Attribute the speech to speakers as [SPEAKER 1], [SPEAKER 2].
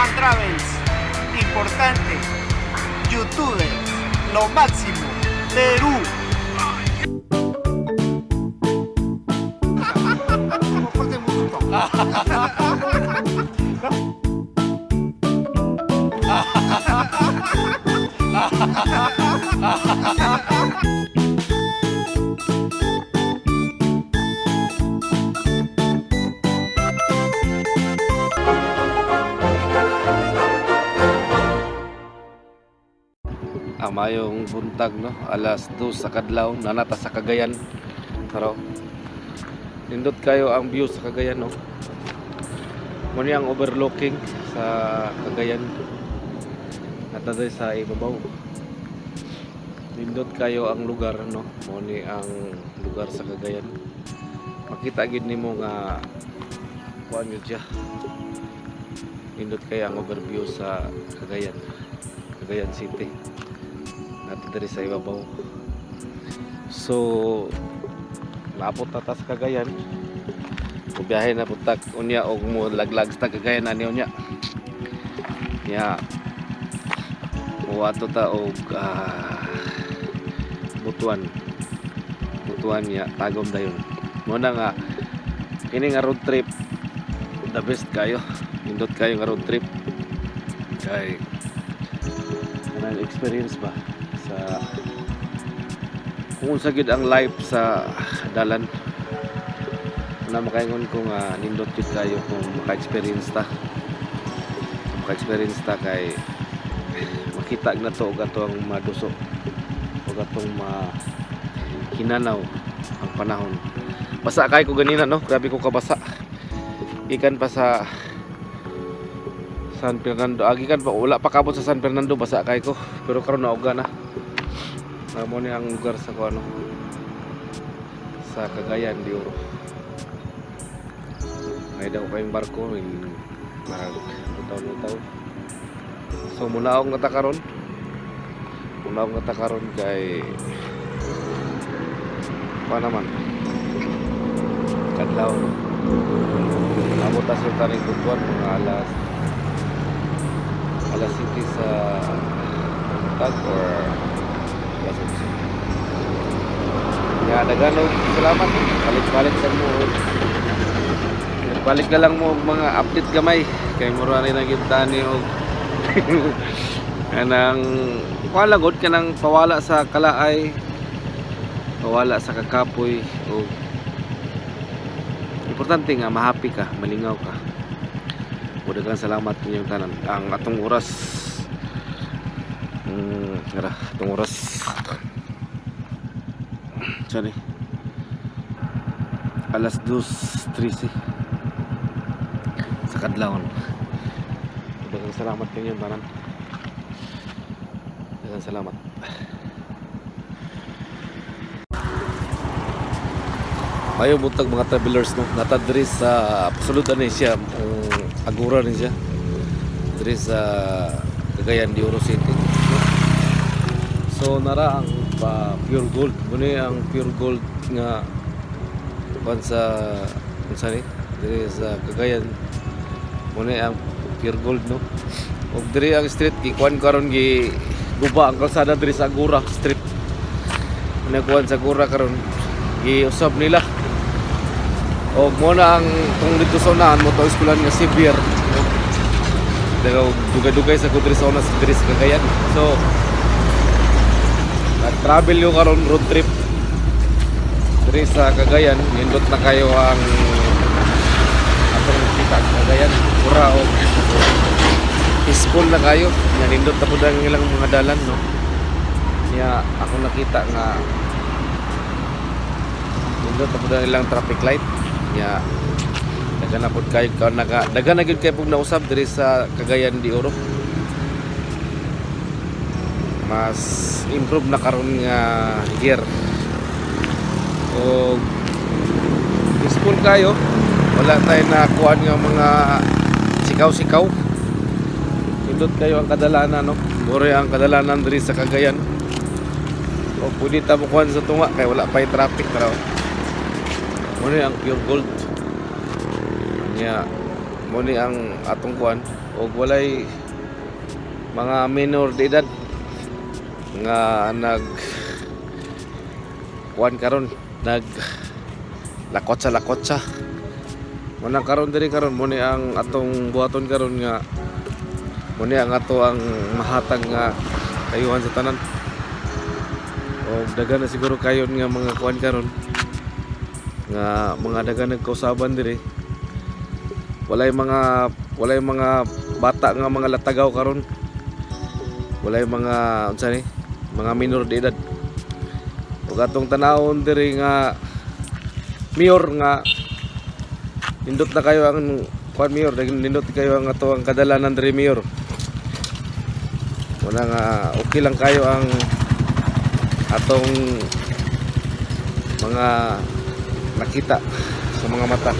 [SPEAKER 1] San Travels. Importante. Youtubers. Lo máximo. Perú.
[SPEAKER 2] Amayong buntag, no, alas 2 sa kadlaw nanata sa Cagayan. Pero nindot kayo ang view sa Cagayan, no. Mo ni ang overlooking sa Cagayan. Nata diri sa ibabaw. Nindot kayo ang lugar, no. Mo ni ang lugar sa Cagayan. Makita gid nimo nga kuan gyud siya. Nindot kayo ang overview sa Cagayan. Cagayan City natin diri sa ibabaw. So naabot na ta sa Cagayan. Mubiyahe na punta unya og mo laglag sa Cagayan ani unya. Nya muadto ta og Butuan. Butuan ya Tagum dayon. Mo na nga kini nga road trip, the best kayo. Nindot kayo nga road trip kay kanang experience ba sa kung unsa gyud ang life sa dalan na makaingon ko nga nindot gyud kayo kung maka-experience ta. Kung maka-experience ta kay makita na to og ato ang maduso og atong ma hinanaw ang panahon. Basa kay ko ganina, no. Grabe ko kabasa gikan pa sa San Fernando. Gikan pa, wala pa kabot sa San Fernando, basa kay ko, pero karon nauga na. Mao ni ang lugar sa kuano sa Cagayan de Oro. May daw kayong barko nag lutaw-lutaw. So munaog na ta karon. Munaog na ta karon kay pa naman kadlaw, no. Abot ta sa taning Butuan mga alas alas 7 sa buntag or alas 8. Ya, daghan og salamat. Balik-balik sa mo. Balik na lang mo og mga update gamay kay mura ni nagita ni og kanang wala gud, kanang pawala sa kalaay, pawala sa kakapoy, o importante nga mahappy ka, malingaw ka. O daghang salamat ninyong tanan. Ang atong oras, ara, atong oras. Sorry. Alas 2:13 sa kadlawon. Daghang salamat ninyong tanan. Daghang salamat. Ayo buntag mga travelers, no. Nata diri sa sulod ani siya ang Agora ni siya. Diri sa Cagayan de Oro City, no? So nara ang pa pure gold. Muna ang pure gold nga kuan sa unsa ni diri sa Cagayan. Muna ang pure gold, no. Ug diri ang street gikuan karon, gi guba ang kalsada diri sa Agora Street. Muna kuan sa Agora karon, giusab nila. Og mo na ang tong dito sa unahan mo to eskwelahan nga Xavier, no? Dagaw dugay-dugay sa ko diri sa una sa diri sa Cagayan. So nag-travel yo karon, road trip diri sa Cagayan. Nindot na kayo ang atong nakita sa Cagayan. Mura og peaceful na kayo. Nga nindot na pud ang ilang mga dalan, no. Nya ako nakita nga nindot na pud ang ilang traffic light. Nya daghan na pud kayo ka naka daghan na gyud kayo pud nausab diri sa Cagayan de Oro. Mas improve na karon nga year. O peaceful kayo. Wala tayo nakuan nga mga sikaw-sikaw. Nindot kayo ang kadalanan, no. Bore ang kadalanan diri sa Cagayan. O pwede ta mo kuan sa tunga kay wala pa traffic pero mao ni ang pure gold. Nya Mo ni ang atong kuan og walay mga minor de edad nga nag kuan karon, nag lakotsa lakotsa. Mo nang karon diri karon, mo ni ang atong buhaton karon nga mo ni ang ato ang mahatag nga kayuhan sa tanan. O daghan na siguro kayon nga mga kuan karon nga mga daghan nagkausaban diri. Walay mga bata nga mga latagaw karon. Walay mga unsa ni, mga minor de edad. Ug atong tanawon diri nga mayor nga nindot na kayo ang kuan, mayor, nindot kayo ang ato ang kadalanan diri, mayor. Wala nga okay lang kayo ang atong mga nakita sa mga mata.